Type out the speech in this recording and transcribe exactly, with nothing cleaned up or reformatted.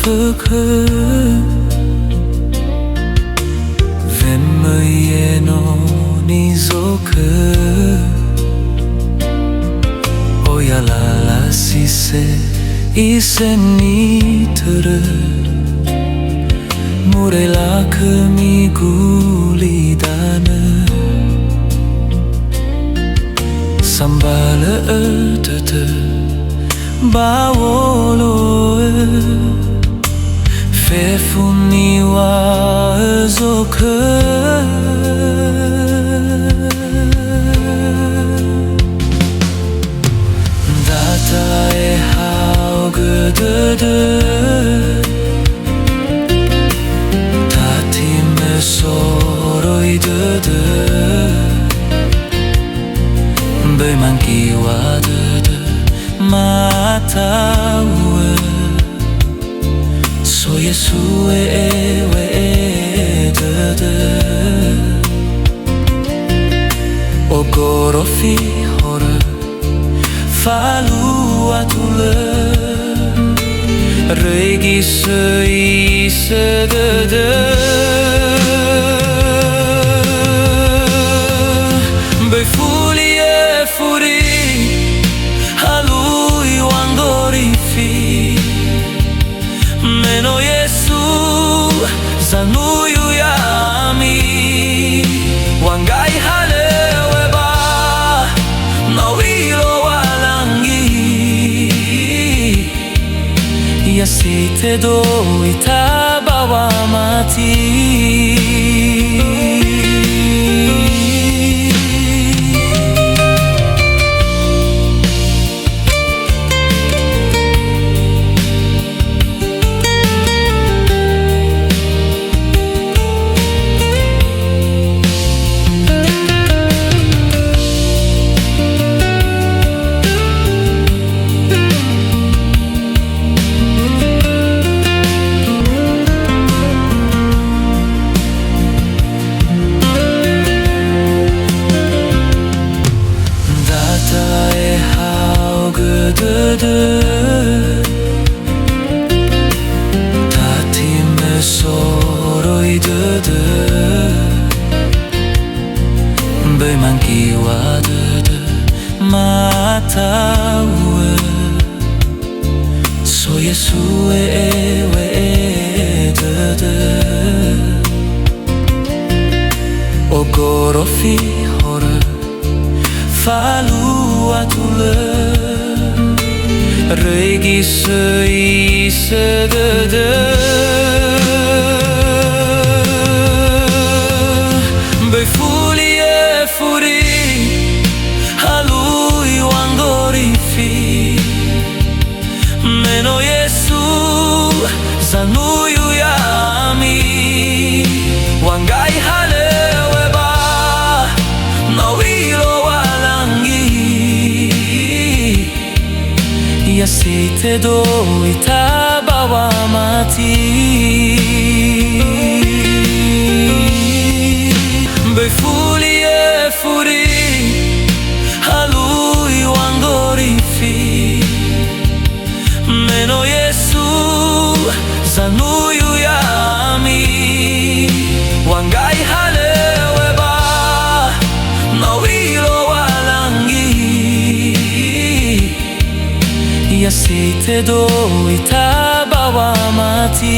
Khö wemöi enoni zokhö, oya lala si se ise nitörö, murei lakhömi gulidanö. Sambalö'ö dödö ba wolo'ö, fefu niŵa'ö zokhö. Da ta'ehaogö dödö, tatimö soroi dödö, böi mangiŵa dödö, ma'ata'u'ö so Yesu we'e, we'e dödö. Ogorofi horö, falua tulö, röigi söi isö dödö. Böi fuli efuri, halui wangorifi. Me no Yesu zanuyu ya'ami, wanggai halöŵö ba nawi Lowalangi, Ia si tedo ita ba wamati. Da ta'ehaogö dödö, tatimö soroi dödö, böi mangiŵa dödö, ma'ata'u'ö so Yesu we'e, we'e dödö. Ogorofi horö, falua tulö, röigi söi isö dödö. Böi fuli efuri, halui wangorifi. Me no Yesu zanuyu ya'ami, wanggai halöŵö ba nawi Lowalangi, Ia si tedo ita ba wamati. Böi fuli efuri, halui wangorifi. Me no Yesu zanuyu ya'ami, wanggai halöŵö ba nawi Lowalangi, Ia si tedo ita ba wamati.